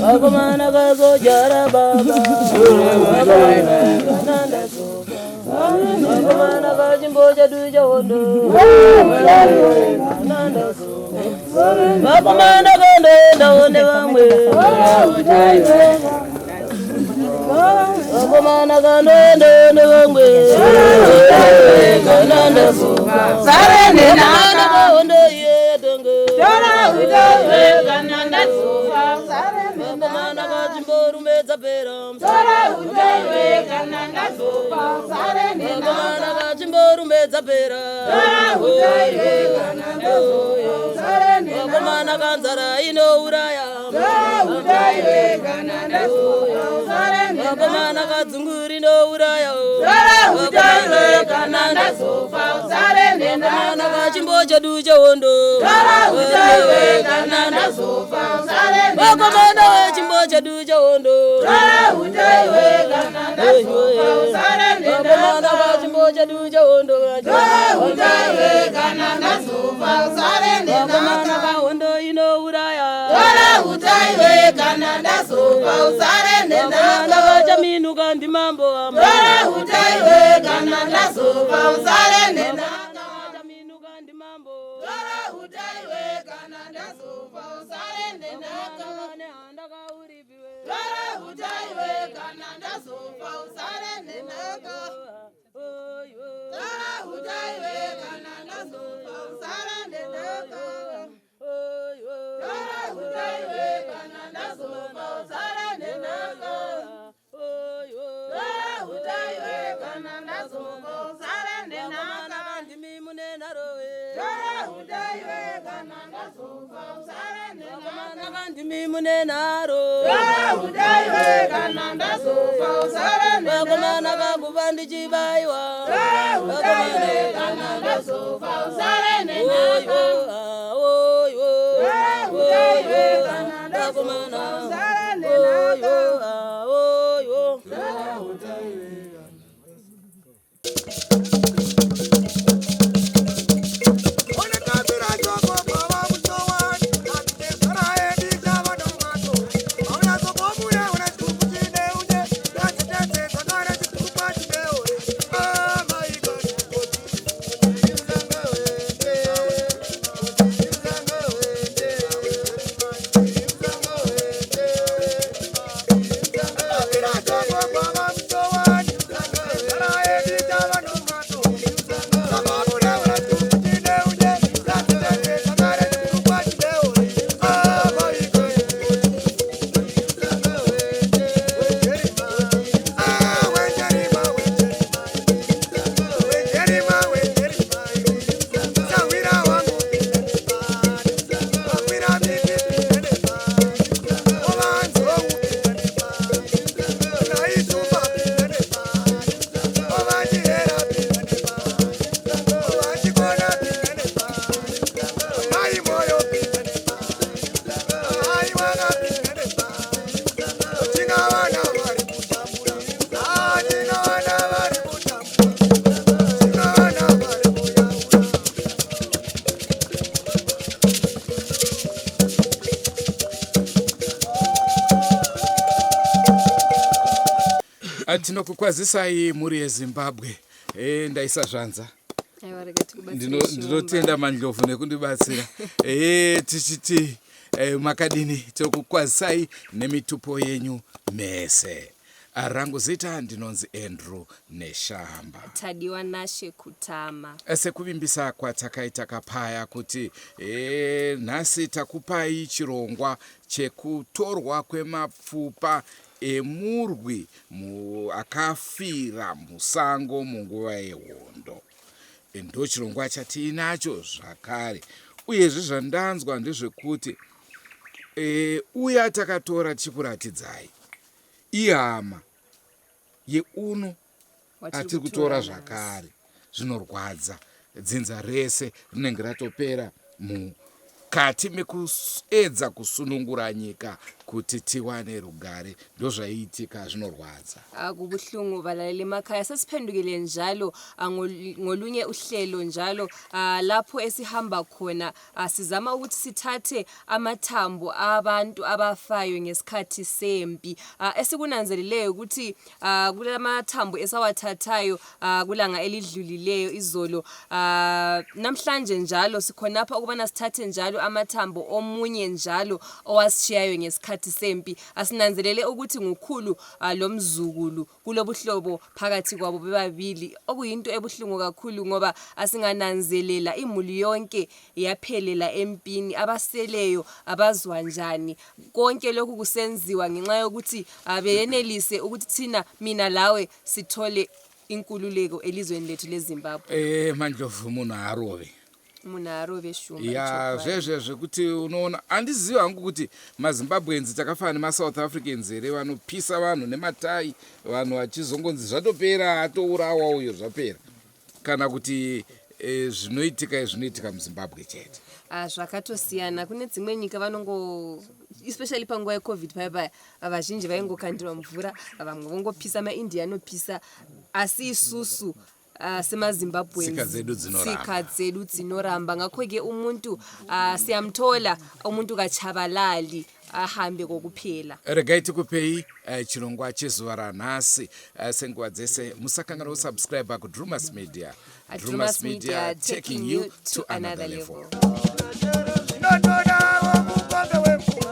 Vakomana vazojara baba, vakomana vachimbo chedu chahondo, vakomana kandoendawo nevamwe, vakomana kandoendawo nevamwe, vakomana kahondo iye vakomana vachimborume dzapera, vakomana vachimborume dzapera, vakomana kanzara inouraya, vakomana kadzungu rinouraya, vakomana kachimbo chedu chehondo, vakomana wechimbo chedu chehondo, vakomana kachimbo chedu chehondo, vakomana kahondo inouraya, vakomana vachaminuka ndimambo vachaminuka ndimambo nehanda ndimi mune nharowe, vakomana ndimi mune nharo, vakomana kakuva ndichibayiwa, vakomana oyo Oh my God. Ah, tinokukwazisai mhuri yeZimbabwe. E, ndaisa zvanza. Ndinotenda Mandlovu nekundibatsira. E, tichiti e, makadini, tinokukwazisai nemitupo yenyu mese. Ah, rangu zita ndinonzi Andrew Neshamba. Tadiwa Nashe Kutama. Sekuvimbisa kwatakaita kapaya kuti e, nhasi takupai chirongwa chekutorwa kwemapfupa emurwi akafira musango munguva yehondo. Ndochirongwa chatiinacho zvakare. Uyezve zvandanzwa ndezvekuti e, uya takatora tichikuratidzai ihama yeuno atiri kutora zvakare. Zvinorwadza, dzinza rese rinenge ratopera mukati mekuedza kusunungura nyika kuti tiwane rugare. Ndozvaiitika, zvinorwadza. Kubuhlungu balaleli emakhaya, sesiphendukile njalo ngolunye uhlelo njalo lapho esihamba khona sizama ukuthi sithathe amathambo abantu abafayo ngesikhathi sempi. Esikunanzeleleyo ukuthi kulamathambo esawathathayo kulanga elidlulileyo izolo, namhlanje njalo sikhonapha ukubana sithathe njalo amathambo omunye njalo owasishiyayo ngesikhathi sempi. Asinanzelele ukuthi ngukhulu lomzukulu, kulobuhlobo phakathi kwabo bebabili, okuyinto ebuhlungu kakhulu ngoba asingananzelela imuli yonke yaphelela empini, abaseleyo abazwa njani? Konke lokhu kusenziwa ngenxa yokuthi beyenelise ukuthi thina, mina lawe, sithole inkululeko elizweni lethu leZimbabwe. Eh, Mandlovu, munhu haarove. Munhu haarove, Shumba. Ya, zvezve zvekuti unoona, handizivi hangu kuti maZimbabweans takafanana nemaSouth Africans here, vanopisa vanhu nematai, vanhu vachizongonzi zvatopera, atourawa uyo, zvapera, kana kuti zvinoitika zvinoitika muZimbabwe chete? Ah, zvakatosiyana. Kune dzimwe nyika vanongo, especially panguva yeCovid paya paya, vazhinji vaingokandirwa mvura, vamwe vongopisa, maIndia anopisa, asi isusu semaZimbabweans tsika dzedu dzinoramba. Tsika dzedu dzinoramba. Ngakho-ke umuntu siyamthola umuntu kachabalali ahambe kokuphela. Regai tikupei chirongwa chezuva ranhasi. Senguva dzese, musakanganwa kusubscribe kuDrumas Media. Drumas Media, taking you to another level. Ndinotodawo mukombe wemvura.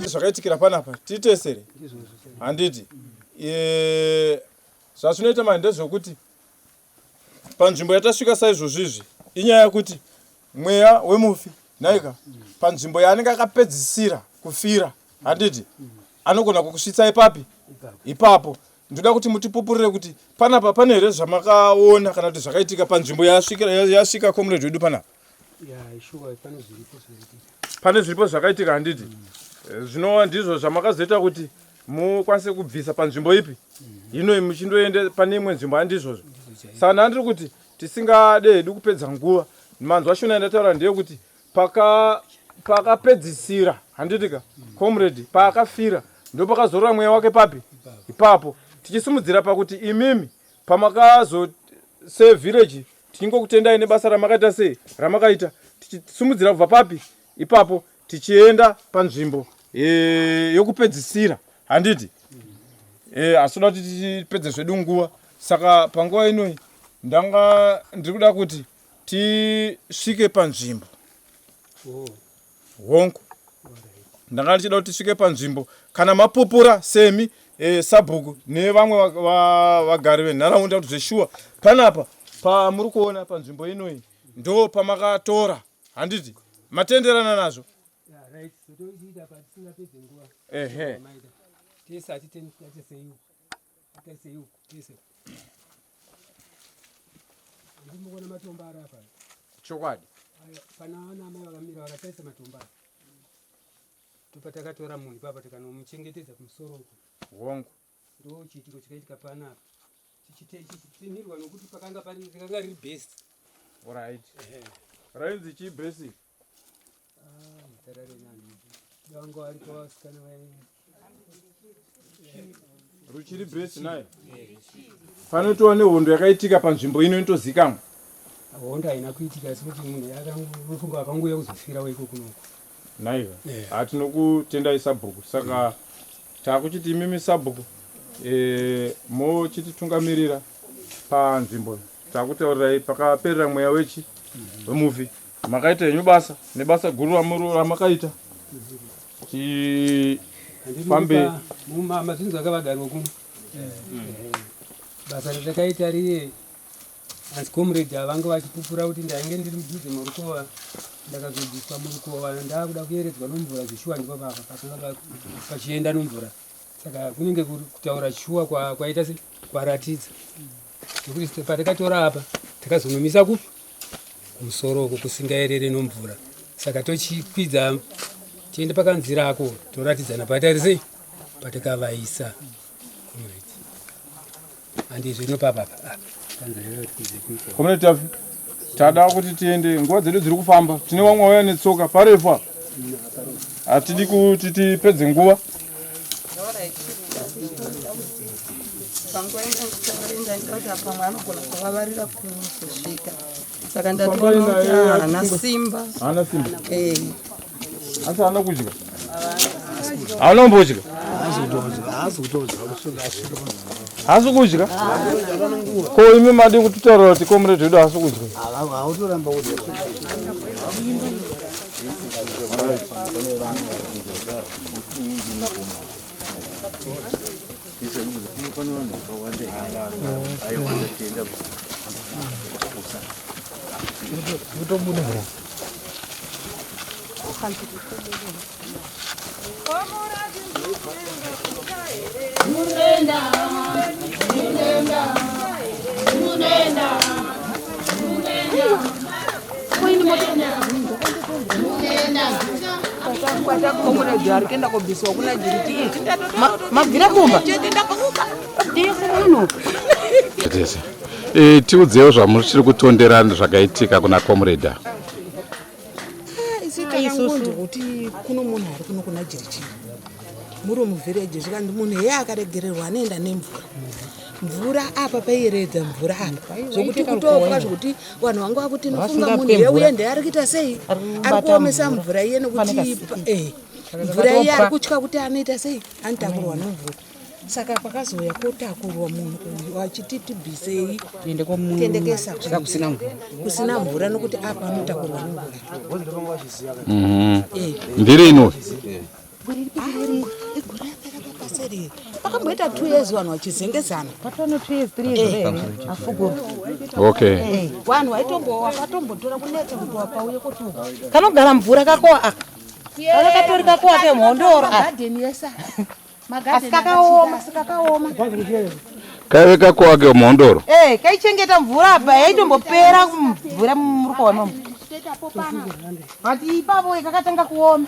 Zvakaitikira panapa titesere, handiti? Zvazvinoita manje ndezvekuti panzvimbo yatasvika saizvozvo izvi, inyaya yekuti mweya wemufi nhaika panzvimbo yaanenge akapedzisira kufira, handiti, anogona kukusvitsai papi ipapo. Ndoda kuti mutipupurire kuti panapa pane here zvamakaona kana kuti zvakaitika panzvimbo yasvika comrade wedu panapa. Pane zviripo zvakaitika, handiti? Zvinova ndizvo zvamakazoita kuti mukwanise kubvisa panzvimbo ipi hino muchindoenda pane imwe nzvimbo, handizvozvo? Saka ndandiri kuti tisingade hedu kupedza nguva, manzwa shona yandataura ndeyekuti pakapedzisira, handitika, comrade paakafira ndopakazorora mweya wake papi ipapo. Tichisimudzira pakuti imimi pamakazo sevillage tichingokutendai nebasa ramakaita, sei ramakaita, tichisimudzira kubva papi ipapo tichienda panzvimbo yokupedzisira, handiti? Asi toda kuti tipedze zvedu nguva, saka panguva inoi ndanga ndiri kuda kuti tisvike panzvimbo. Hongu, ndanga ndichida kuti tisvike panzvimbo kana mapupura semi sabhuku nevamwe vagari venharaunda kuti zveshuwa panapa pamuri kuona panzvimbo inoi ndo pamakatora, handiti? Matenderana nazvo? Ehe. Chokwadi. Pana vana amai vakamira vakatarisa matombo aya, ndopatakatora munhu ipapa tikanomuchengetedza kumusoro uko. Hongu. Ndo chiitiko chakaitika panapa. Tichitsinhirwa nokuti pakanga pari rikanga riri bhesi. Right. Rainzi chii bhesi? Ah, zita rarena handidi. Vanga varipo vasikana vai. Ruchiri bhesi naye. Panotova nehondo yakaitika panzvimbo ino inotozikamwa. Hondo haina kuitika asi kuti munhu akangofunga akangouya kuzofirawo iko kunoku. Naiva. Yeah. Ha tinokutendai sabhuku. Saka takuchiti imimi sabhuku e, mochititungamirira panzvimbo takutaurirai pakaperera mweya wechi wemufi. Makaita henyu basa nebasa guru ramakaita. Tifambe Mazvinzi akavagariwa kuno. Basa ratakaita riye Asi comrade ava vanga vachipupura kuti ndainge ndiri mudhuze murukova ndakazobviswa murukova ndakuda kuyeredzwa nomvura zveshuwa ndipo papa pakanga pachienda nomvura saka kunenge kutaura shuwa kwaita se kwaratidza nekuti patakatora apa takazonomisa kupi kumusoro uko kusingaerere nomvura saka tochikwidza tiende pakanzira ako toratidzana patari sei patakavaisa comrade handizvo inopapa apa Comrade Tafi, tada kuti tiende, nguva dzedu dziri kufamba. Tine vamwe vauya netsoka parefu apa. Hatidi kuti tipedze nguva. Panguva ino ndida kuti pamwe anogona kuvavarira kuzosvika saka ndatoona kuti haana simba. Haana simba. Eh. Asi haana kudya. Haana kumbodya. Haasi kudya. Ko imi madi kutitaurira kuti comrade wedu haasi kudya? Hautoramba kudya. Mabvira kumba. Tese. E, tiudzewo zvamuchiri kutondera zvakaitika kuna comrade. Isu takangonzwa kuti kuno munhu ari kuno kuna Jirichiri muri muvhireji zvikanzi munhu heye akaregererwa anoenda nemvura mvura apa paiyeredza mvura apa zvokuti kutopwa zvokuti vanhu vanga vakuti nofunga munhu iye uye ndiye ari kuita sei ari kuomesa mvura iye nekuti eh, mvura iye ari kutya kuti anoita sei anotakurwa nemvura saka kwakazouya kotakurwa munhu uyu achiti tibvisei tiendekesa kusina mvura. Kusina mvura nokuti apa anotakurwa nemvura. Eh. Ndiri uyu. Igore rapera papaseri pakamboita 2 years vanhu vachizengezana. Patone 2 years 3 years here afuguru. Okay. Vanhu vaitombo vakatombotora kunetsa kuti wapauye kuti Kanogara mvura kakowa aka. Kaka katori kakowa kemhondoro aka. Magadheni yesa Asi kakaoma. Asi kakaoma. Kaive kakowa kemhondoro. Eh, kaichengeta mvura apa yaitombopera mvura murukova imomo. But ipapo kakatanga kuoma.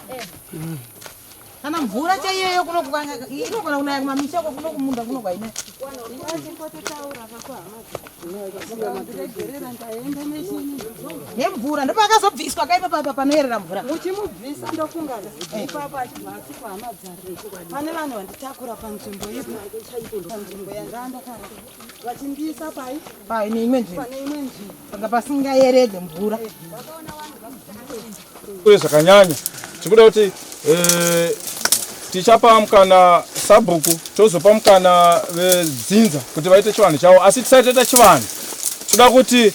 Kana mvura chaiyoyo kuno inogona kunaya kumamisha uko kuno kumunda kuno kwaina. Nemvura ndopakazobviswa kaipa papa panoyerera mvura. Muchimubvisa ndofunga ipapo achibva atsikwa hama dzake. Pane vanhu vanditakura panzvimbo ipo panzvimbo yandandakara vachindiisa pai Paine imwe nzvimbo. Pane imwe nzvimbo. Panga pasingayeredze mvura. Uye zvakanyanya tikuda kuti eh, tichapa mukana sabhuku tozopa mukana vedzinza kuti vaite chivanhu chavo asi tisati taita chivanhu toda kuti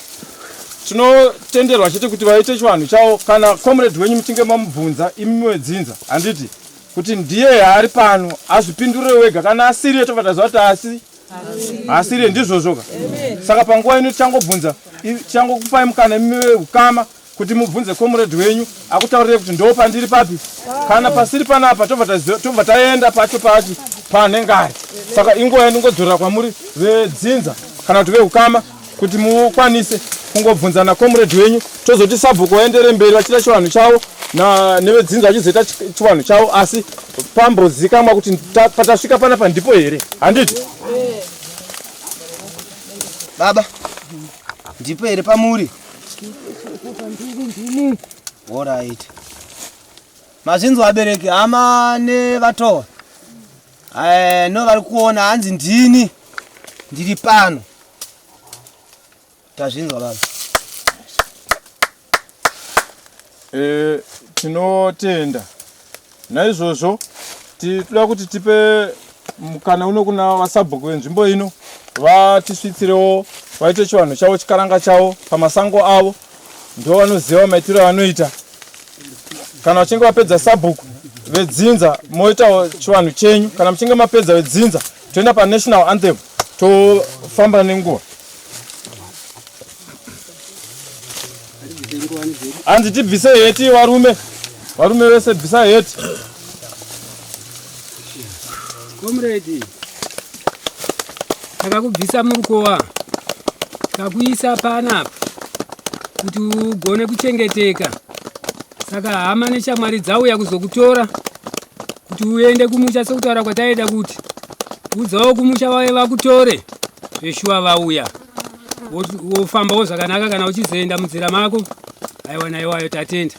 tinotenderwa chete kuti vaite chivanhu chavo kana comrade wenyu muchinge mamubvunza imi wedzinza handiti kuti ndiye yaari pano azvipindurire wega kana asiriye tobva taziva kuti asi asiriye ndizvozvoka saka panguva ino tichangobvunza tichangokupai mukana imi veukama kuti mubvunze comrade wenyu akutaurire kuti ndo pandiri papi kana pasiri panapa tobva taenda pacho pachi panenge ari saka inguva yandingodzorera kwamuri vedzinza kana kuti veukama kuti mukwanise kungobvunzana comrade wenyu tozoti sabhuku vaendere mberi vachiita chivanhu chavo nevedzinza vachizoita chivanhu chavo asi pambozikamwa kuti patasvika panapa ndipo here handiti. Baba, ndipo here pamuri? Alright. Mazvinzwa abereki hama nevatowa. Eh, no vari kuona hanzi ndini ndiri pano. Tazvinzwa baba. E, tinotenda naizvozvo tinoda kuti tipe mukana uno kuna vasabhuku venzvimbo ino vatisvitsirewo vaite chivanhu chavo chikaranga chavo pamasango avo ndo vanoziva maitiro avanoita kana vachinge vapedza sabhuku vedzinza moitawo chivanhu chenyu kana muchinge mapedza vedzinza toenda panational anthem tofamba nenguva hanzi tibvise heti varume varume vese bvisa heti comrade takakubvisa murukowa tikakuisa panapa kuti ugone kuchengeteka saka hama neshamwari dzauya kuzokutora kuti uende kumusha sekutaura kwataida kuti udzawo kumusha vauye vakutore zveshuwa vauya wofambawo zvakanaka kana uchizoenda munzira mako aiwa naiwayo tatenda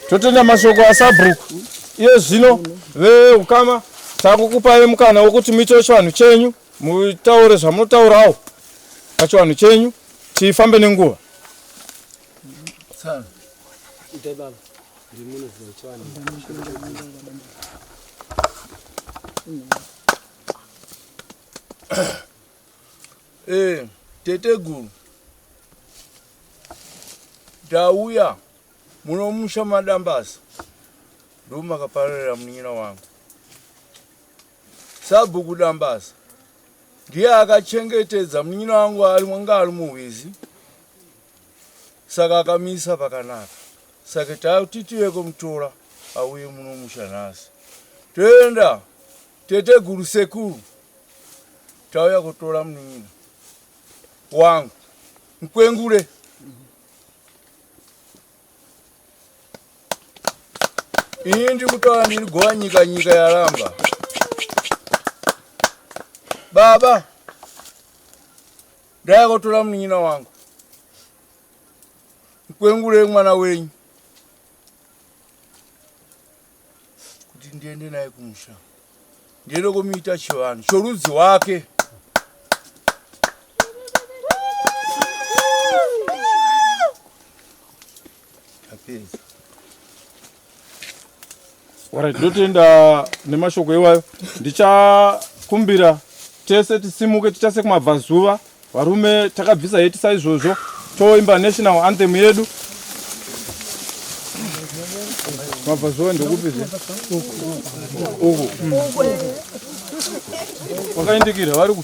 totenda mashoko asabhuku iye zvino veukama takukupai mukana wekuti muite chivanhu chenyu mutaure zvamunotaurawo pachivanhu chenyu tifambe nenguva Eh, teteguru ndauya muno musha madambasa ndomakapararira munin'ina wangu sabhuku dambasa ndiye akachengetedza munin'ina wangu ari mwanga ari muhwizi saka akamisa pakanaka saka tati tiuye kumutora auye muno musha nhasi toenda teteguru sekuru tauya kutora munin'ina wangu mkwengure ini ndiri kutaura ndiri gowa nyika nyika yaramba baba ndaya kutora munin'ina wangu mkwengure mwana wenyu kuti ndiende naye kumusha ndiende kumuita chivanhu chorudzi wake tapedza Alright, ndotenda nemashoko iwayo. Ndichakumbira tese tisimuke tichase kumabvazuva. Varume takabvisa heti saizvozvo toimba national anthem yedu. Mabvazuva ndekupi zve? Uku. Wakaindikira vari ku.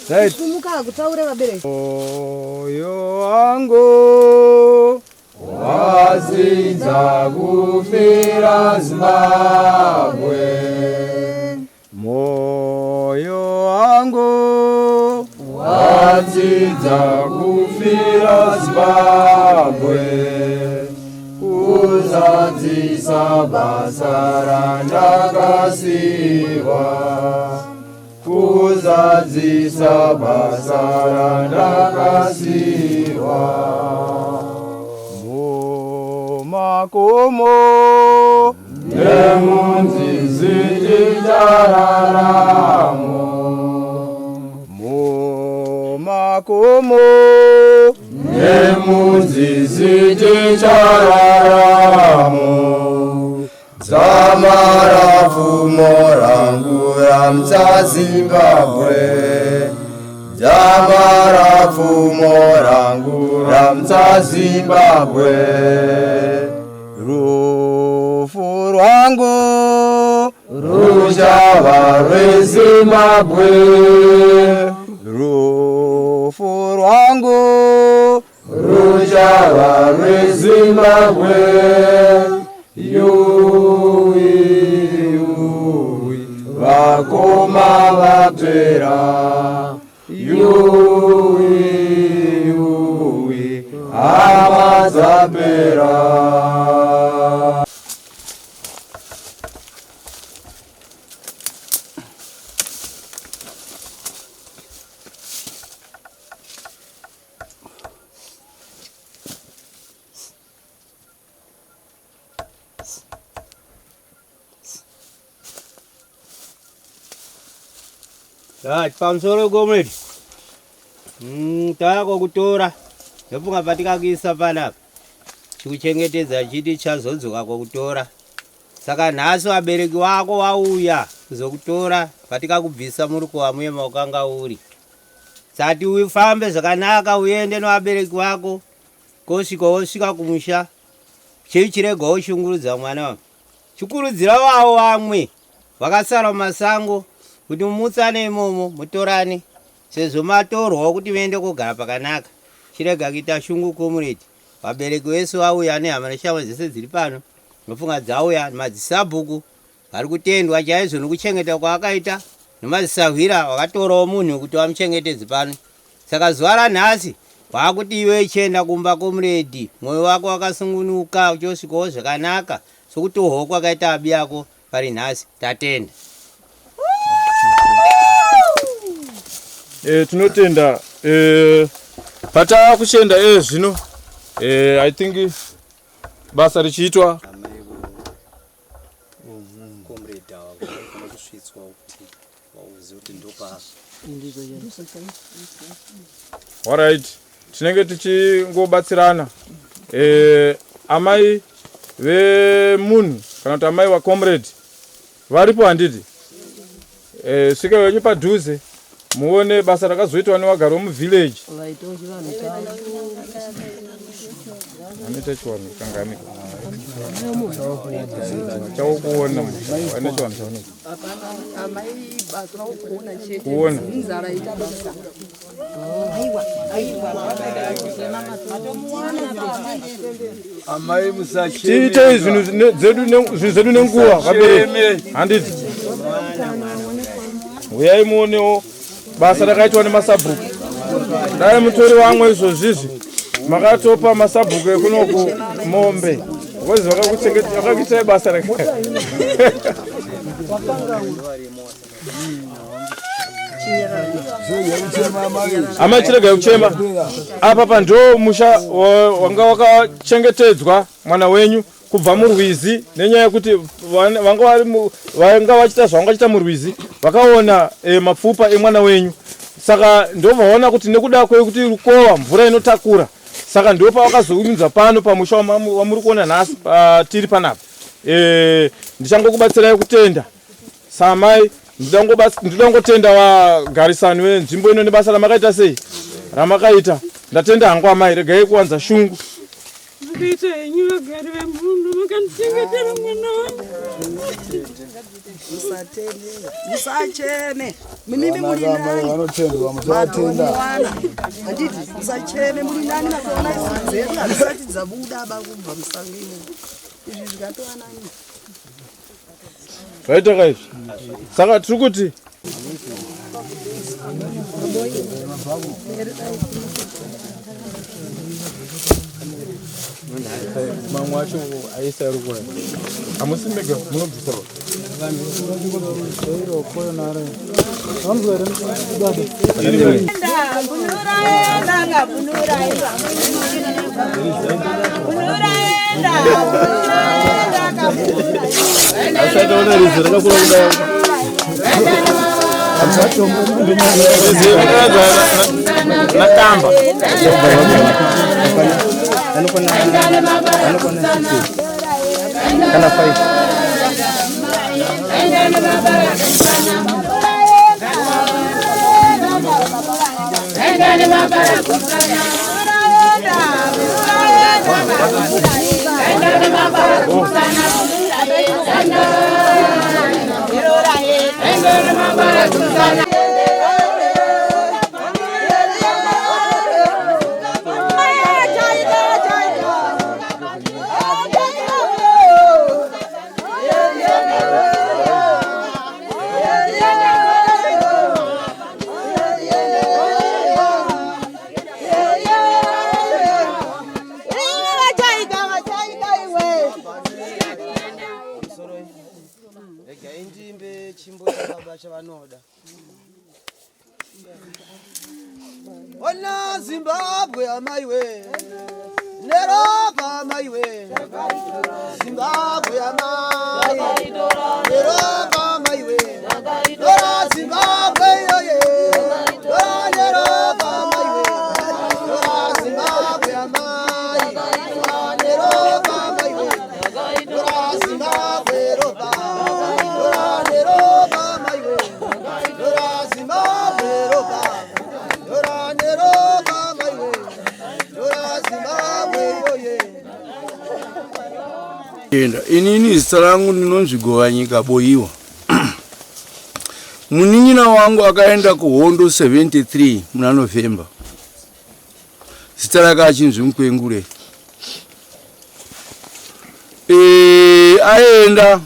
Right. Sumuka kutaure vabereki. Moyo wangu Wadzidza kufira Zimbabwe, moyo wangu wadzidza kufira Zimbabwe, kuzadzisa basa randakasiwa, kuzadzisa basa randakasiwa. Mumakomo nemunzizi tichararamo, mumakomo nemunzizi tichararamo, dzamara pfumo rangu ramutsa Zimbabwe, dzamara pfumo rangu ramutsa Zimbabwe, rufu rwangu ruchava rweZimbabwe, rufu rwangu ruchava rweZimbabwe, yuwi yuwi vakoma vapera, yuwi yuwi hama dzapera. Right, pamusoro comrade. Tauya kokutora ndofunga patikakuisa panapa chikuchengetedza chiti chazodzoka kokutora. Saka nhasi vabereki vako vauya kuzokutora patikakubvisa murukova muye maukanga uri. Sati ufambe zvakanaka uende nevabereki vako kosvika wosvika kumusha chii chirega woshungurudza mwana wangu. Chikurudzira vavo vamwe vakasara mumasango kuti mumutsane imomo mutorane sezvo matorwawo kuti muende kogara pakanaka. Chirega kuita shungu comrade. Vabereki vese vauya nehama neshamwari dzese dziri pano ndofunga dzauya madzisabhuku vari kutendwa chaizvo nokuchengeta kwaakaita nomadzisahwira vakatorawo munhu kuti vamuchengetedze pano. Saka zuva ranhasi waakuti iwe chienda kumba comrade mwoyo wako wakasungunuka uchosvikawo zvakanaka sokutohwawo kwakaita abi yako pari nhasi. Tatenda. Tinotenda patakuchienda zvino I think basa richiitwa Alright, tinenge tichingobatsirana. Amai vemunhu kana kuti amai vacomrade varipo handiti? Svika wenyu padhuze muone basa rakazoitwa nevagari vemuvillage. Anoita chivanhu kangani? Chaukuona ane chivanhu chaunoita. Kuona. Amai musacheme. Tiite zvinhu zvinhu zvedu nenguva vabereki. Handiti. Uyai muonewo basa rakaitwa nemasabhuku. Dai mutori vamwe izvozvizvi makatopa masabhuku ekunoku mombe because vakakuitai basa raka. Amai chiregai kuchema. Apa pando musha wanga wakachengetedzwa mwana wenyu kubva murwizi nenyaya yekuti vanga vachiita zvavanga vachiita murwizi vakaona mapfupa emwana wenyu. Saka ndovaona kuti nekuda kwekuti rukova mvura inotakura, saka ndo pavakazounza pano pamusha wamuri kuona nhasi tiri panapa. Ndichangokubatsirai kutenda samai, ndinoda kungotenda vagarisani venzvimbo ino nebasa ramakaita sei ramakaita. Ndatenda hangu amai, regai kuwanza shungu. Makaita henyu vagari vemuno, makandichengetera mwana wangu. Musacheme mimimi muri nani, vanotendwa musavatenda. Handiti musacheme muri nani, makaona isu dzedu hadzisati dzabuda ba kubva musango imomo, izvi zvikatova nani. Zvaita ka izvi. Saka tiri kuti mamwe acho aisa ari kuona hamusi mega munobvisa ba. Asataona rizi rakakura kudai. Rizi rakaza nakamba. Kana 5. Regai ndimbe chimbo chababa chavanoda. Ona Zimbabwe amaiwe, neropa amaiwe, Zimbabwe. amai, neropa maiwe, tora Zimbabwe yoye, tora neropa maiwe, tora Zimbabwe amai, tora neropa maiwe, tora Zimbabwe ropa, tora neropa maiwe, tora Zimbabwe ropa, tora neropa maiwe, tora Zimbabwe yoye. Enda, inini zita rangu ndinonzi Govanyika Boyiwa. Munin'ina wangu akaenda kuhondo 73 muna November. Zita rake achinzi Mukwengure. E, aenda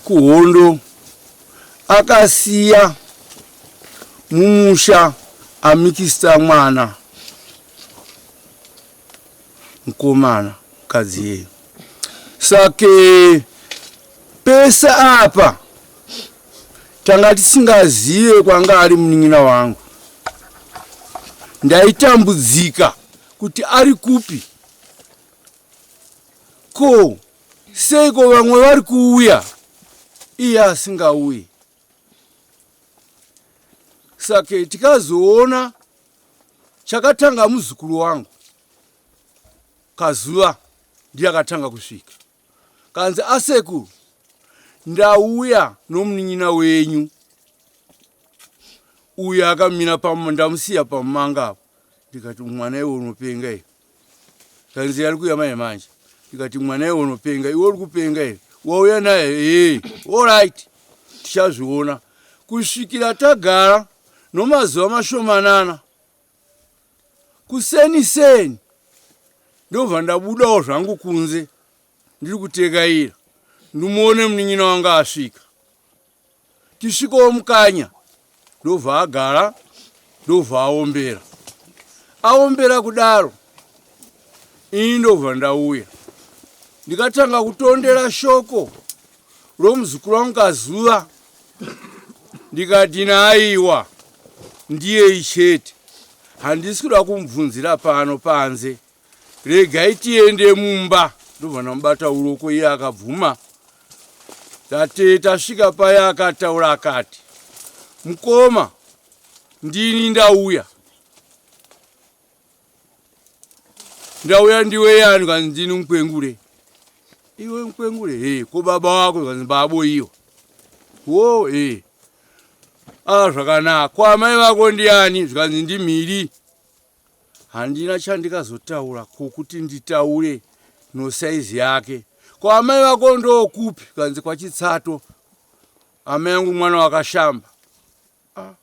kuhondo akasiya mumusha amikisita mwana mukomana mukadzi iyeyo sake pese apa tanga tisingazive kwanga ari munin'ina wangu ndaitambudzika kuti ari kupi ko seiko vamwe vari kuuya iye asingauyi saka tikazoona chakatanga muzukuru wangu Kazuva ndiye akatanga kusvika kanzi asekuru ndauya nomunin'ina wenyu uyo akamira ndamusiya pamumanga apo ndikati mwana iwe unopenga iwe kanzi ari kuuya manje manje ndikati mwana iwe unopenga iwe uri kupenga iwe wauya naye ee allright tichazviona kusvikira tagara nomazuva mashomanana Kuseni seni ndobva ndabudawo zvangu kunze ndiri kutekaira ndimuone munin'ina wanga asvika. Tisvikawo mukanya ndobva agara ndobva aombera. Aombera kudaro ini ndobva ndauya ndikatanga kutondera shoko romuzukuru wangu Kazuva ndikati naiwa ndiyei chete handisi kuda kumubvunzira pano panze regai tiende mumba ndobva ndamubata uroko iye akabvuma tate tasvika paya akataura akati mukoma ndini ndauya ndauya ndiwe yani kanzi ndini mukwengure iwe mukwengure he ko baba wako kanzi babo iyo wo he ah zvakanaka ko amai vako ndiani zvikanzi ndimhiri handina chandikazotaura kokuti nditaure nosaizi yake ko amai vako ndokupi kanzi kwachitsato amai yangu mwana wakashamba ah.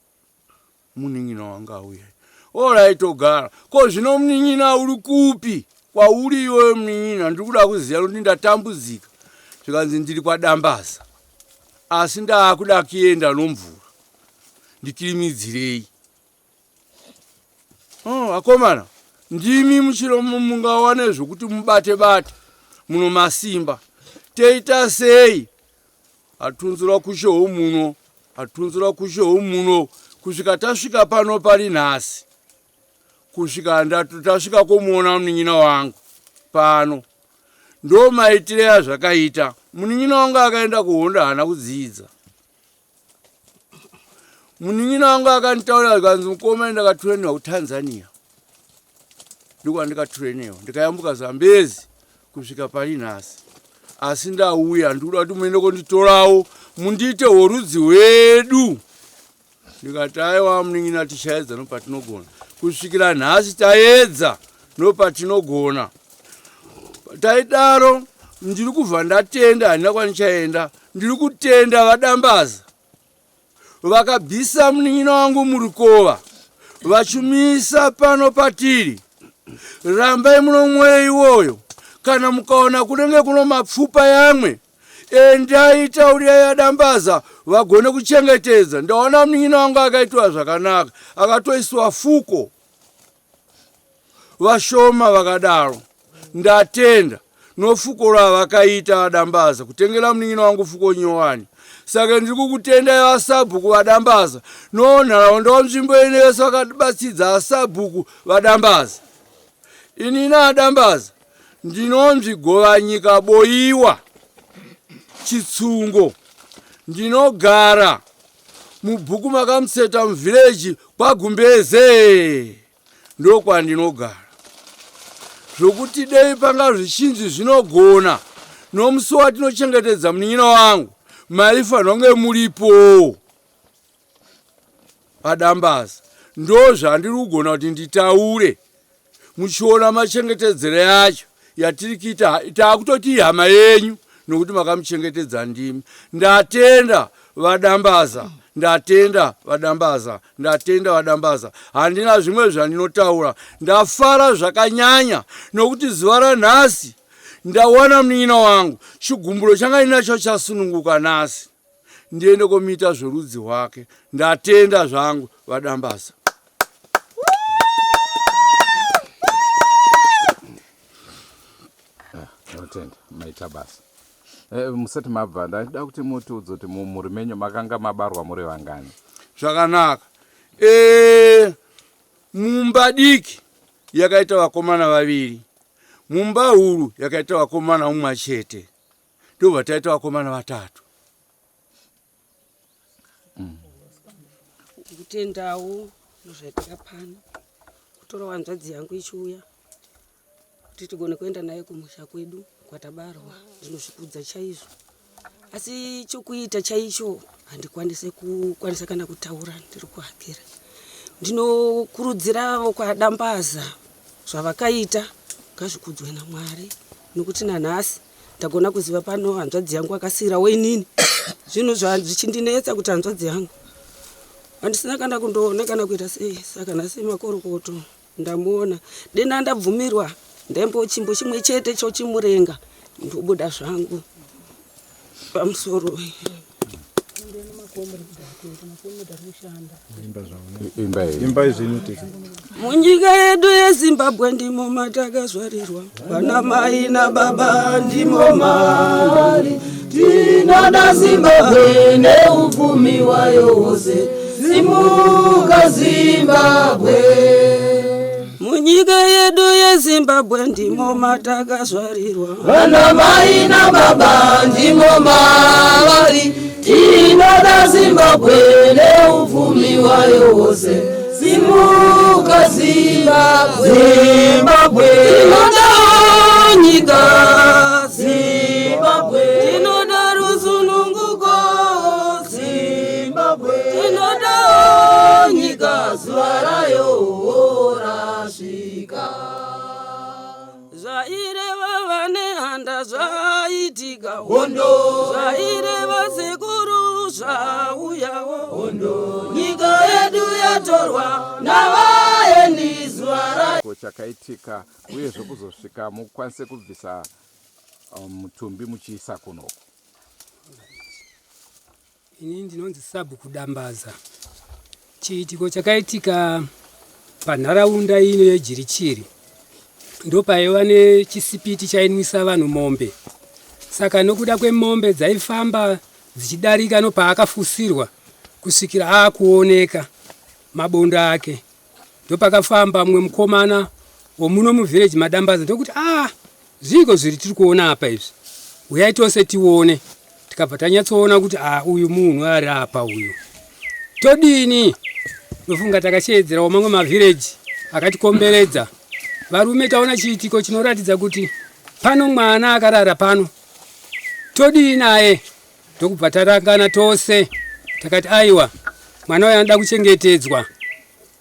Munin'ina wanga auya. Alright togara. Ko zvino munin'ina uri kupi? Kwauri iwewe munin'ina ndiri kuda kuziva nokuti ndatambudzika. Zvikanzi ndiri kwaDambaza. Asi ndaakuda kuenda nomvura. Ndikirimidzirei. Oh, akomana ndimi muchiro mungawane zvokuti mubate bate muno masimba. Toita sei? Atunzura kushe homuno, atunzura kushe homuno kusvika tasvika pano pari nhasi. Kusvika tasvika komuona munin'ina wangu pano. Ndo maitire azvakaita. Munin'ina wangu akaenda kuhondo haana kudzidza. Munin'ina wangu akanditaurira zvikanzi mukoma ndakatrainwa kuTanzania. Ndokwandikatrainiwa ndikayambuka Zambezi kusvika pari nhasi. Asi ndauya ndikuda kuti muende konditorawo mundiite worudzi hwedu. Ndikati aiwa munin'ina tichaedza nopatinogona. Kusvikira nhasi taedza nopatinogona. Taidaro ndiri kubva ndatenda handina kwandichaenda. Ndiri kutenda vaDambaza vakabvisa munin'ina wangu murukova vachimisa pano patiri. Rambai muno mwoyo iwoyo kana mukaona kunenge kuno mapfupa yamwe endai taurirai adambaza vagone kuchengetedza. Ndaona munin'ina wangu akaitwa zvakanaka akatoiswa fuko Vashoma vakadaro. Ndatenda nofuko ravakaita vaDambaza kutengera munin'ina wangu fuko nyowani. Saka ndiri kukutendai vasabhuku vaDambaza nonharaunda wanzvimbo ino yese vakabatsidza asabhuku vaDambaza. Inini aDambaza Ndinonzi Govanyika Boiwa Chitsungo. Ndinogara mubhuku makamuseta muvhireji kwaGumbeze. Ndokwandinogara. Zvokuti dei panga zvichinzi zvinogona nomusi watinochengetedza munin'ina wangu maifanirwa kunge muripowo. Padambaza ndozvandiri kugona kuti nditaure muchiona machengetedzero yacho yatiri kuita taakutoti ihama yenyu nokuti makamuchengetedza ndimi ndatenda vadambaza ndatenda vadambaza ndatenda vadambaza handina zvimwe zvandinotaura ndafara zvakanyanya nokuti zuva ranhasi ndawana munin'ina wangu chigumbulo changa ndinacho chasununguka nhasi ndiende komuita zvorudzi hwake ndatenda zvangu vadambaza Tinotenda maita basa. Eh, musati mabva ndaida kuti mutiudze kuti mumhuri menyu makanga mabarwa muri vangani? Zvakanaka. Eh, mumba diki yakaita vakomana vaviri, mumba huru yakaita vakomana umwe chete. Ndobva taita vakomana vatatu. Ndikutendawo nezvaitika pano kutora hanzvadzi yangu ichiuya kuti tigone kuenda naye kumusha kwedu kwatabarwa ndinozvikudza chaizvo asi chokuita chaicho handikwanise kukwanisa kana kutaura ndiri kuhakira ndinokurudzira vokwadambaza zvavakaita ngazvikudzwe namwari nokuti nanhasi ndagona kuziva pano hanzvadzi yangu akasiirawo inini zvinhu zvichindinetsa kuti hanzvadzi yangu handisina kana kundoona kana kuita sei saka nhasi makorokoto ndamuona dena ndabvumirwa ndaimbo chimbo chimwe chete chochimurenga ndobuda zvangu pamusoro Imba zvenyu tete. Munyika yedu yeZimbabwe ndimo matakazvarirwa, vana mai nababa ndimo mari. Tinoda Zimbabwe neupfumi wayo hwose, simuka Zimbabwe. Munyika yedu yeZimbabwe ndimo matakazvarirwa, Vana mai nababa ndimo mavari, tinoda Zimbabwe neupfumi hwayo hwose, simuka Zimbabwe. Zimbabwe. Tinoda nyika Zimbabwe, tinoda rusununguko Zimbabwe, tinoda nyika zuva rayo rasvika. Zvaireva vanehanda zvaitika Hondo. Zvaireva sekuru zvauyawo Hondo. Nyika yedu yatorwa navaeni zuva rayo. Ko chakaitika uyezve kuzosvika mukwanise kubvisa mutumbi muchiisa kunoku? Ini ndinonzi Sabhuku Dambaza. Chiitiko chakaitika panharaunda ino yeJirichiri ndopaiva nechisipiti chainwisa vanhu mombe. Saka nokuda kwemombe dzaifamba dzichidarika nopaakafusirwa kusvikira aakuoneka mabondo ake. Ndopakafamba mumwe mukomana womuno muvillage maDambaza ndokuti ah zviiko zviri tiri kuona apa izvi huyai tose tione tikabva tanyatsoona kuti ah uyu munhu ari apa uyu todini ndofunga takasheedzerawo mamwe mavhireji akatikomberedza varume taona chiitiko chinoratidza kuti pano mwana akarara pano todii naye ndokubva tarangana tose takati aiwa mwana uyu anoda kuchengetedzwa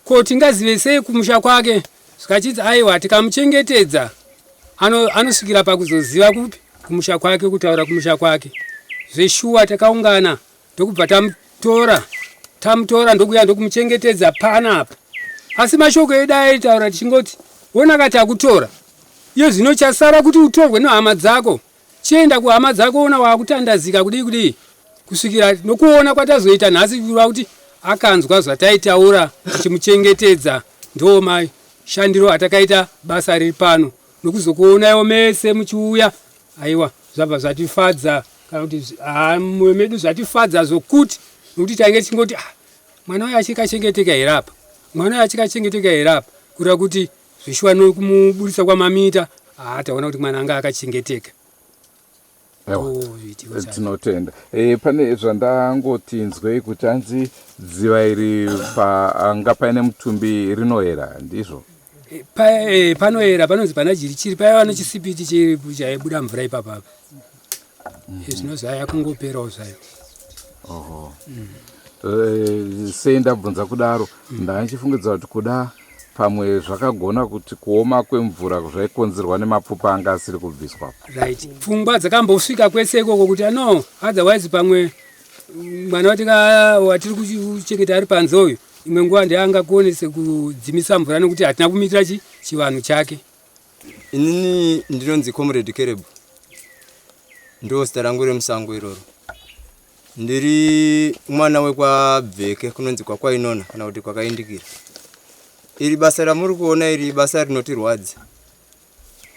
ko tingazive sei kumusha kwake zvikachidzi aiwa tikamuchengetedza anosvikira ano pakuzoziva kupi kumusha kwake kutaura kumusha kwake zveshuwa takaungana ndokubva tamutora tamutora ndokuya ndokumuchengetedza panapa asi mashoko edu aitaura tichingoti wona kati akutora iye zvino chasara kuti utorwe nehama dzako Chienda kuhama dzako ona wakutandazika kudii kudii kusvikira nokuona kwatazoita nhasi kureva kuti akanzwa zvataitaura tichimuchengetedza ndoo mashandiro atakaita basa riri pano nokuzokuonaiwo mese muchiuya aiwa zvabva zvatifadza kana kuti haa mumwoyo medu zvatifadza zvokuti nokuti tainge tichingoti ah, mwana uyo achikachengeteka here apa mwana uyo achikachengeteka here apa kureva kuti Zveshuwa nokumuburitsa kwamamita Haa taona kuti mwana anga akachengeteka. Tinotenda. E, pane zvandangoti nzwei kuti hanzi dziva iri paanga paine mutumbi rinoera ndizvo? E, e, panoera panonzi pana jirichiri paiva nechisipiti chaibuda mvura ipapapa. Zvino zvaya kungoperawo zvayo. Oho. Sei ndabvunza kudaro? Ndandichifungidza kuti kuda pamwe zvakagona kuti kuoma kwemvura zvaikonzerwa nemapfupa anga asiri kubviswa. Right, pfungwa dzakambosvika kwese ikoko kuti ano otherwise pamwe mwana watiri kuchengeta ari panze uyu imwe nguva ndeangakonese kudzimisa mvura nekuti hatina kumitira chivanhu chake. Inini ndinonzi Comrade Kerebu, ndo zita rangu remusango iroro. Ndiri mwana wekwaBveke kunonzi kwaKwainona kana kuti kwakaindikira. Iri basa ramuri kuona iri ibasa rinotirwadza.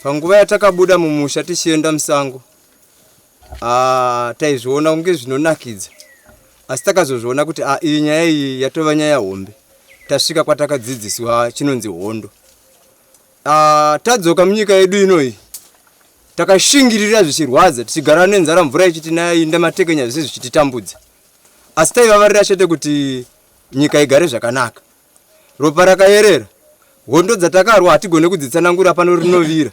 Panguva yatakabuda mumusha tichienda musango, ah, taizviona kunge zvinonakidza asi takazozviona kuti ah, iyi nyaya iyi yatova nyaya hombe. Tasvika kwatakadzidziswa chinonzi hondo. Ah, tadzoka munyika yedu inoyi takashingirira zvichirwadza tichigara nenzara mvura ichitinaya inda matekenya zvese zvichititambudza asi taivavarira chete kuti nyika igare zvakanaka ropa rakayerera hondo dzatakarwa hatigone kudzitsanangura pano rinovira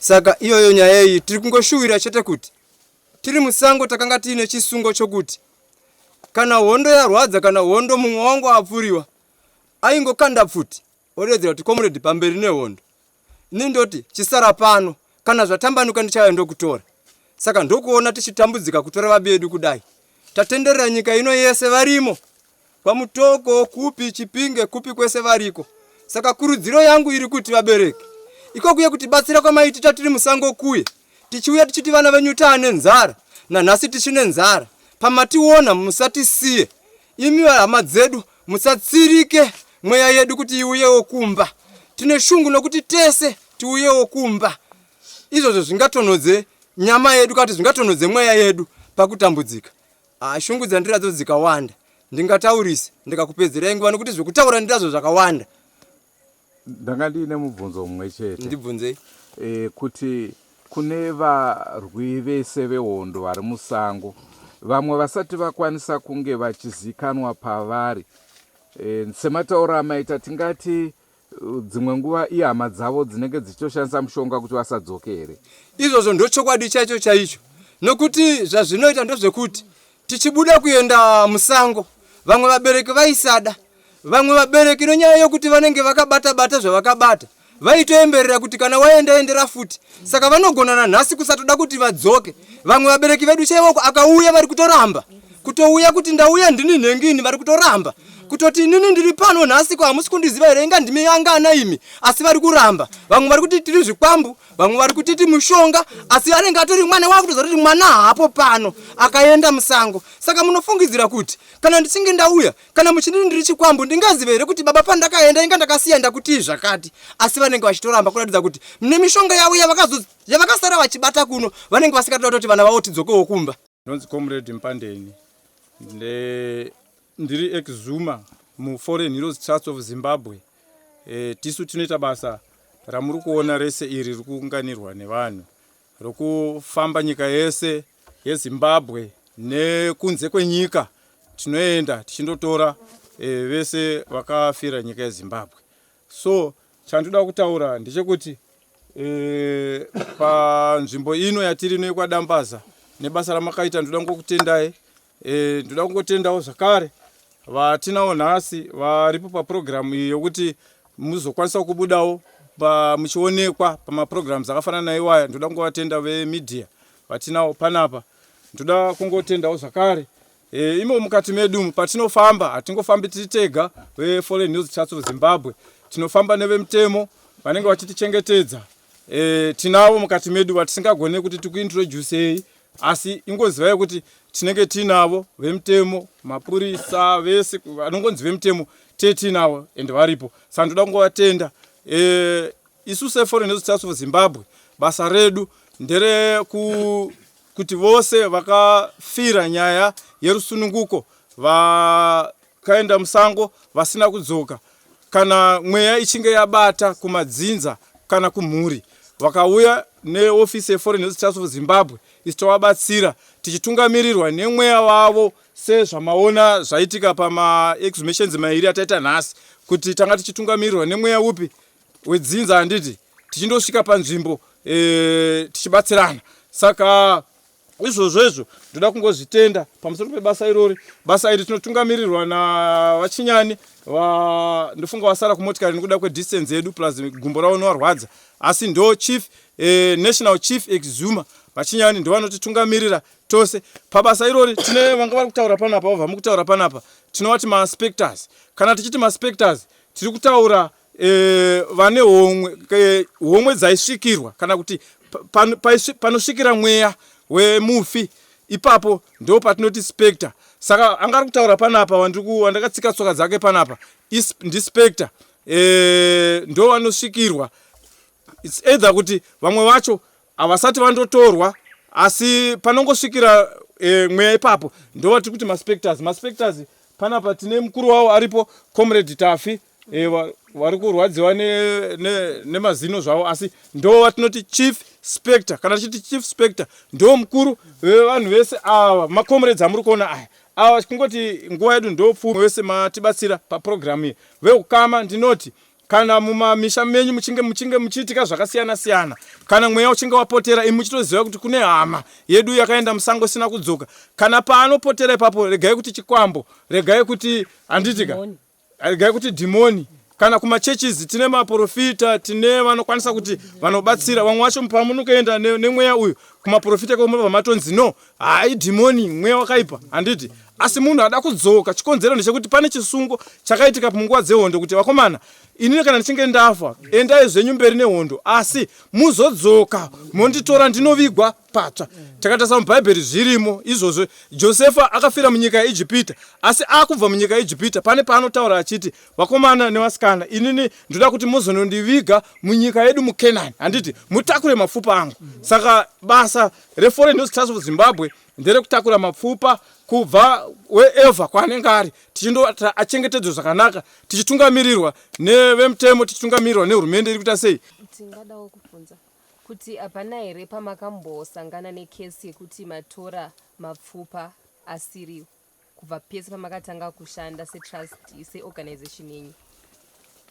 saka iyoyo nyaya iyi tiri kungoshuwira chete kuti tiri musango takanga tiine chisungo chokuti kana hondo yarwadza kana hondo mumwe wangu apfuriwa aingokanda pfuti Odedzera kuti comrade pamberi nehondo. Ini ndoti chisara pano kana zvatambanuka ndichauya ndokutora. Saka ndokuona tichitambudzika kutora vabi edu kudai. Tatenderera nyika ino yese varimo. KwaMutoko, kupi, Chipinge, kupi kwese variko. Saka kurudziro yangu iri kuti vabereki ikokuye kutibatsira kwamaitita tiri musango kuye tichiuya tichiti vana venyu taane nzara nanhasi tichine nzara pamationa musatisiye Imi hama dzedu musatsirike mweya yedu kuti iuyewo kumba. Tine shungu nokuti tese tiuyewo kumba. Izvozvo zvingatonhodze nyama yedu kana kuti zvingatonhodze mweya yedu pakutambudzika. Ah, shungu dzandinadzo dzikawanda ndingataurise ndikakupedzerai nguva nokuti zvekutaura ndinazvo zvakawanda. Ndanga ndiine mubvunzo mumwe chete. Ndibvunzei. E, kuti kune varwi vese vehondo vari musango vamwe vasati vakwanisa kunge vachizikanwa pavari e, sematauro amaita tingati dzimwe nguva ihama dzavo dzinenge dzichitoshandisa mushonga kuti vasadzoke here? Izvozvo ndochokwadi chaicho chaicho nokuti zvazvinoita ndozvekuti tichibuda kuenda musango vamwe vabereki vaisada Vamwe vabereki nenyaya yokuti vanenge vakabata bata zvavakabata vaitoemberera kuti kana waenda endera futi saka vanogona nanhasi kusatoda kuti vadzoke. Vamwe vabereki vedu chaivoko akauya vari kutoramba kutouya kuti ndauya ndini nhengini vari kutoramba kutoti inini ndiri pano nhasi ko hamusi kundiziva here inga ndimi angana imi asi vari kuramba vamwe vari kuti tiri zvikwambu vamwe vari kutiti mushonga asi anenge atori mwana wakutoziva kuti mwana haapo pano akaenda musango saka munofungidzira kuti kana ndichinge ndauya Kana muchinditi ndiri chikwambo ndingazive here kuti baba pandakaenda inga ndakasiya ndakutii zvakati asi vanenge vachitoramba kuratidza kuti nemishonga yavo yavakasara vachibata kuno vanenge vasingatoda kutoti vana vavo tidzokewo kumba. Ndonzi Comrade Mpandeni ndiri exhuma muForeign Heroes Trust of Zimbabwe. E, tisu tinoita basa ramuri kuona rese iri riri kuunganirwa nevanhu rokufamba nyika yese yeZimbabwe nekunze kwenyika tinoenda tichindotora e, vese vakafira nyika yeZimbabwe. So chandoda kutaura ndechekuti e, panzvimbo ino yatiri ino yekwaDambaza nebasa ramakaita ndoda kungokutendai e, ndoda kungotendawo zvakare vatinawo nhasi varipo papurogiramu iyi yokuti muzokwanisa kubudawo muchionekwa pamapurogiramu akafanana naiwaya ndoda kungovatenda vemedia vatinawo panapa ndoda kungotendawo zvakare e, imo mukati medu patinofamba hatingofambi tiri tega veforeign news trust of zimbabwe tinofamba nevemutemo vanenge vachitichengetedza e, tinavo mukati medu vatisingagone kuti tikuintroducei asi ingozivai kuti tinenge tiinavo vemutemo mapurisa vese vanongonzi vemutemo tee tiinavo and varipo saka ndoda kungovatenda e, isu seforeign health trust of zimbabwe basa redu ndere kuti vose vakafira nyaya yerusununguko vakaenda musango vasina kudzoka kana mweya ichinge yabata kumadzinza kana kumhuri Vakauya neofisi yeForeign Health Trust of Zimbabwe isu tovabatsira tichitungamirirwa nemweya wavo sezvamaona zvaitika pamaexhumations mairi ataita nhasi kuti tanga tichitungamirirwa nemweya upi wedzinza handiti tichindosvika panzvimbo e, tichibatsirana saka Izvozvo izvo ndoda kungozvitenda pamusoro pebasa irori. Basa iri tinotungamirirwa navaChinyani va ndofunga vasara kumotikari nekuda kwedistance yedu plus gumbo ravo novarwadza asi ndo chief eh, national chief exhumer vaChinyani ndovanotitungamirira tose pabasa irori. Tine vanga vari kutaura panapa vabva mukutaura panapa tinovati maspectors. Kana tichiti maspectors tiri kutaura e, vane homwe e, homwe dzaisvikirwa kana kuti panosvikira mweya wemufi ipapo ndo patinoti spector saka anga ari kutaura panapa wandakatsika tsoka dzake panapa ndispector e, ndo vanosvikirwa its either kuti vamwe vacho havasati vandotorwa asi panongosvikira e, mweya ipapo ndovatiri kuti maspectors maspectors panapa tine mukuru wavo aripo comrade tafi e, vari kurwadziwa nemazino ne, ne zvavo asi ndo vatinoti chief spector kana tichiti chief spector ndo mukuru vevanhu vese ava macomrades amuri kuona aya ava kungoti nguva yedu ndopfupi vese matibatsira paprogramu iyi veukama ndinoti Kana mumamisha menyu muchinge muchinge muchiitika zvakasiyana siyana, kana mweya uchinge wapotera, imi muchitoziva kuti kune hama yedu yakaenda musango isina kudzoka, kana paanopotera ipapo, regai kuti chikwambo, regai kuti handitika, regai kuti dhimoni. Kana kumachurches tine maporofita, tine vanokwanisa kuti vanobatsira. Vamwe vacho pamunokuenda nemweya uyu kumaporofita ikoko munobva matonzi no, hai dhimoni, mweya wakaipa, handiti? Asi munhu ada kudzoka, chikonzero ndechekuti pane chisungo chakaitika munguva dzehondo kuti vakomana, inini kana ndichinge ndafa, endai zvenyu mberi nehondo, asi muzodzoka monditora ndinovigwa patsva. Takatarisa muBhaibheri zvirimo izvozvo. Josefa akafira munyika yeIjipita, asi akubva munyika yeIjipita pane paanotaura achiti vakomana nevasikana, inini ndoda kuti muzonondiviga munyika yedu muKenani, handiti mutakure mapfupa angu. Saka basa reForeign News Trust of Zimbabwe nderekutakura mapfupa kubva wherever kwaanenge ari tichindoti achengetedzwe zvakanaka tichitungamirirwa nevemutemo tichitungamirirwa nehurumende iri kuita sei. Tingadawo kubvunza kuti hapana here pamakambosangana nekesi yekuti matora mapfupa asiriwo kubva pese pamakatanga kushanda setrust seorganization yenyu?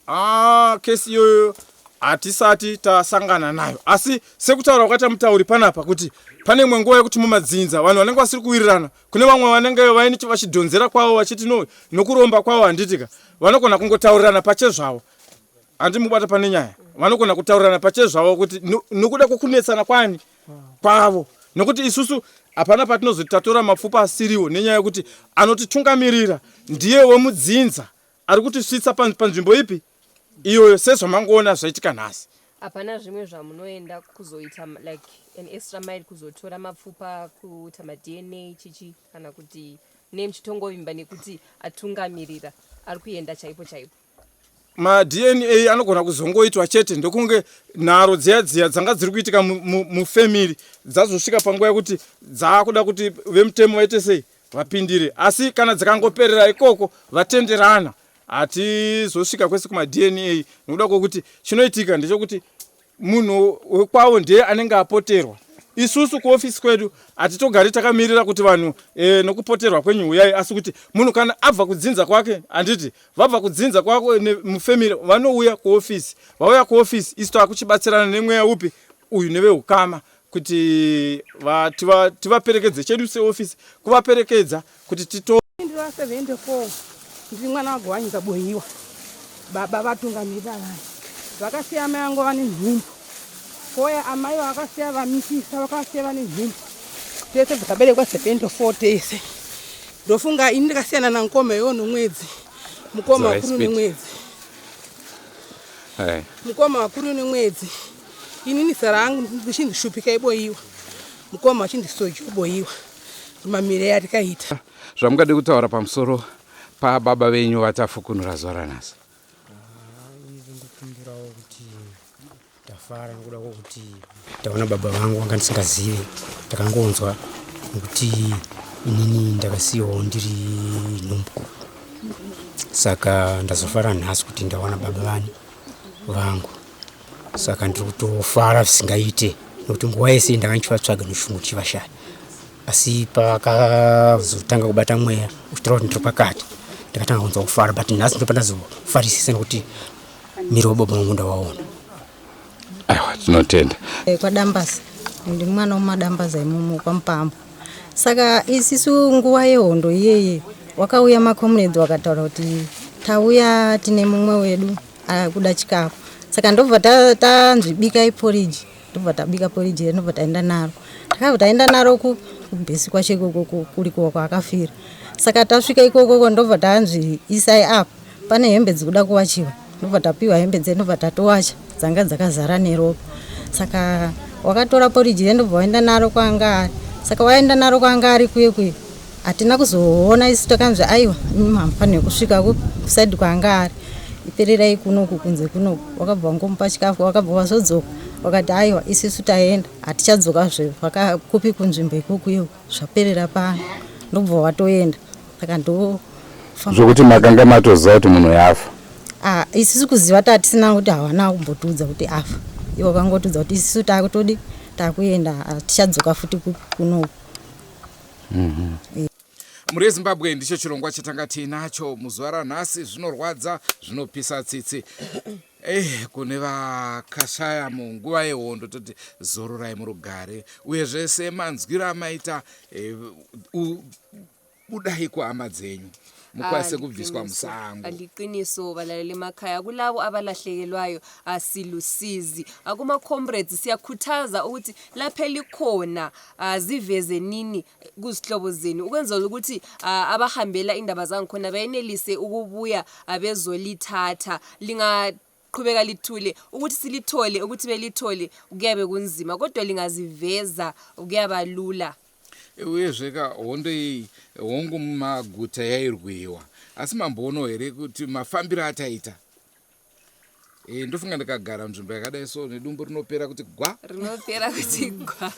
Ah, kesi iyoyo hatisati tasangana nayo asi sekutaura kwakaita mutauri panapa kuti pane imwe nguva yekuti mumadzinza vanhu vanenge vasiri kuwirirana kune vamwe vanenge vaine vachidhonzera kwavo vachiti no nokuromba kwavo handitika vanogona kungotaurirana pachezvavo handi mubata pane nyaya vanogona kutaurirana pachezvavo kuti nokuda kwokunetsana kwani kwavo nokuti isusu hapana patinozoti tatora mapfupa asiriwo nenyaya yekuti anotitungamirira ndiye wemudzinza ari kutisvitsa panzvimbo ipi iyoyo sezvamangoona zvaitika nhasi. Hapana zvimwe zvamunoenda kuzoita like an extra mile kuzotora mapfupa kuita maDNA chichi kana kuti ne muchitongovimba nekuti atungamirira ari kuenda chaipo chaipo. MaDNA anogona kuzongoitwa chete ndokunge nharo dziya dziya dzanga dziri kuitika mufamily dzazosvika panguva yekuti dzaakuda kuti vemutemo vaite sei vapindire asi kana dzikangoperera ikoko vatenderana hatizosvika kwese kumaDNA nekuda kwokuti chinoitika ndechekuti munhu wekwavo ndiye anenge apoterwa isusu kuofisi kwedu hatitogari takamirira kuti vanhu e, nokupoterwa kwenyu huyai asi kuti munhu kana abva kudzinza kwake handiti vabva kudzinza kwako mufamily vanouya kuofisi vauya kuofisi isu takuchibatsirana nemweya upi uyu neveukama kuti tivaperekedze chedu seofisi kuvaperekedza kuti tito Ndiri wa 74 ndiri mwana waGowanyika Boyiwa baba vatungamirira vanhu vakasiya amai vangu vane nhumbu koya amai vakasiya vamitisa vakasiya vane nhumbu tese takaberekwa 74 tese ndofunga ini ndakasiyana namukoma iwo nomwedzi mukoma wakuru nemwedzi mukoma wakuru nemwedzi Inini zera rangu ndichindishupika iboiwa mukoma achindisoja uboiwa mamire yatikaita. Zvamungade kutaura pamusoro pababa venyu vatafukunura zuva ranhasi? Ndikumbirawo kuti ndafara nekuda kwokuti ndaona baba vangu vanga ndisingazive ndakangonzwa nekuti inini ndakasiyiwawo ndiri nhumbu saka ndazofara nhasi kuti ndawana baba vani vangu. Saka ndiri kutofara zvisingaite nekuti nguva yese ndanga ndichivatsvaga neshungu ndichivashaya. Asi pavakazotanga kubata mweya uchitaura kuti ndiri pakati ndakatanga kunzwa kufara but nhasi ndopandazofarisisa nekuti miri wababa vangu ndawaona. Aiwa, tinotenda. Eh, kwadambaza ndi mwana wemadambaza imomo kwamupambo saka isisu nguva yehondo iyeye wakauya macomrades wakataura kuti tauya tine mumwe wedu akuda chikafu saka ndobva tanzi bikai poriji ndobva tabika poriji riya ndobva taenda naro takabva taenda naro kubhesi kwacho ikoko kuriko kwaakafira saka tasvika ikokoko ndobva tanzi isai apa pane hembe dzikuda kuwachiwa ndobva tapiwa hembe dzedu ndobva tatowacha dzanga dzakazara neropa saka wakatora poriji riya ndobva waenda naro kwaanga ari saka waenda naro kwaanga ari kuye kuye hatina kuzoona isu takanzi aiwa imi hamufanirwe kusvika kusaidi kwaanga ari ipererai kunoku kunze kunoku wakabva wangomupa chikafu wakabva wazodzoka wakati aiwa isisu taenda hatichadzoka zve kupi kunzvimbo ikokuyo zvaperera pano ndobva watoenda saka ndo zvokuti makanga matoziva kuti munhu yafa ah, isisu kuziva tatisina kuti hawana kumbotiudza kuti afa ivo vakangotiudza kuti isisu takutodi takuenda hatichadzoka futi kunoku mm -hmm. Mhuri yeZimbabwe ndicho chirongwa chatanga tiinacho muzuva ranhasi. Zvinorwadza, zvinopisa tsitsi. Eh, kune vakashaya munguva yehondo toti zororai murugare, uyezve semanzwiro amaita eh, budai kuhama dzenyu mukwanise kubviswa musango. Liqiniso balaleli emakhaya kulabo abalahlekelwayo asilusizi akuma-comrades siyakhuthaza ukuthi lapho elikhona ziveze nini kuzihlobo zenu ukwenzela ukuthi abahambela indaba zangikhona bayenelise ukubuya bezolithatha linga qhubeka lithule ukuthi silithole ukuthi belithole kuyabe kunzima kodwa lingaziveza kuyaba lula. Uyezve ka hondo iyi hongu mumaguta yairwiwa asi mamboonawo here kuti mafambiro ataita e, ndofunga ndikagara nzvimbo yakadai so nedumbu rinopera kuti gwa rinopera kuti gwa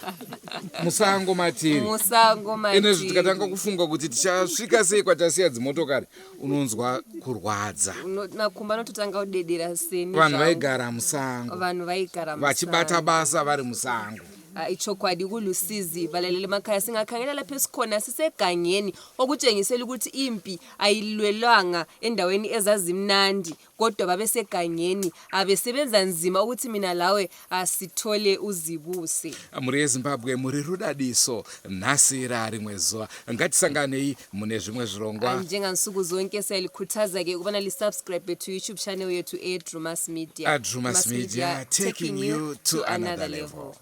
musango matiri musango matiri ene tikatanga kufunga kuti tichasvika sei kwatasiya dzimotokari unonzwa kurwadza makumbo anototanga kudedera seni vanhu vaigara musango vanhu vaigara vachibata basa vari musango Ah, ichokwadi kulusizi balaleli emakhaya singakhangela lapho esikhona sisegangeni okutshengisela ukuthi impi ayilwelwanga endaweni ezazimnandi kodwa babesegangeni abesebenza nzima ukuthi mina lawe asithole uzibuse. Mhuri yeZimbabwe muri rudadiso nhasi rarimwe zuva ngatisanganei mune zvimwe zvirongwa. Njengansuku zonke siyalikhuthaza-ke ukubana lisubscribe to YouTube channel yethu eDrumas Media. Drumas Media taking you to another level.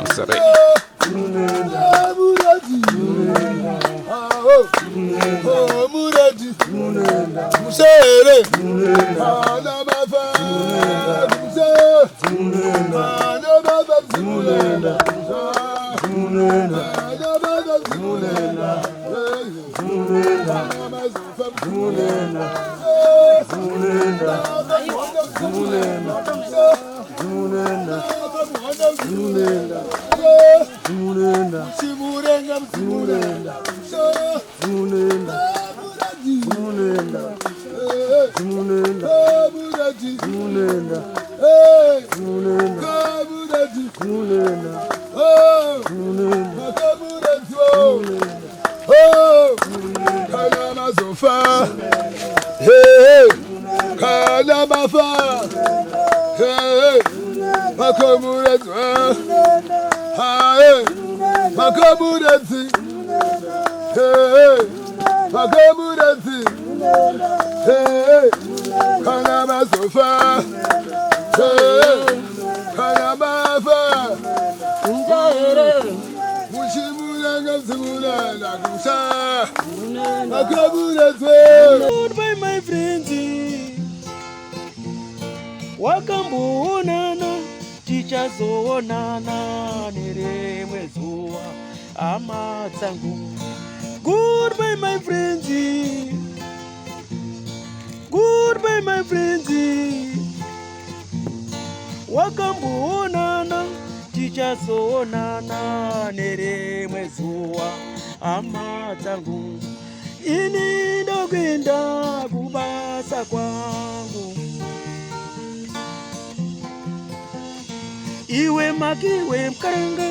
Sorry. Goodbye my friends, wakamboonana tichazoonana nerimwe zuva hama dzangu. Goodbye my friends, goodbye my friends. Wakamboonana, tichazoonana nerimwe zuva, hama dzangu. Ini ndokuenda kubasa kwangu. Iwe makiwe mukaranga.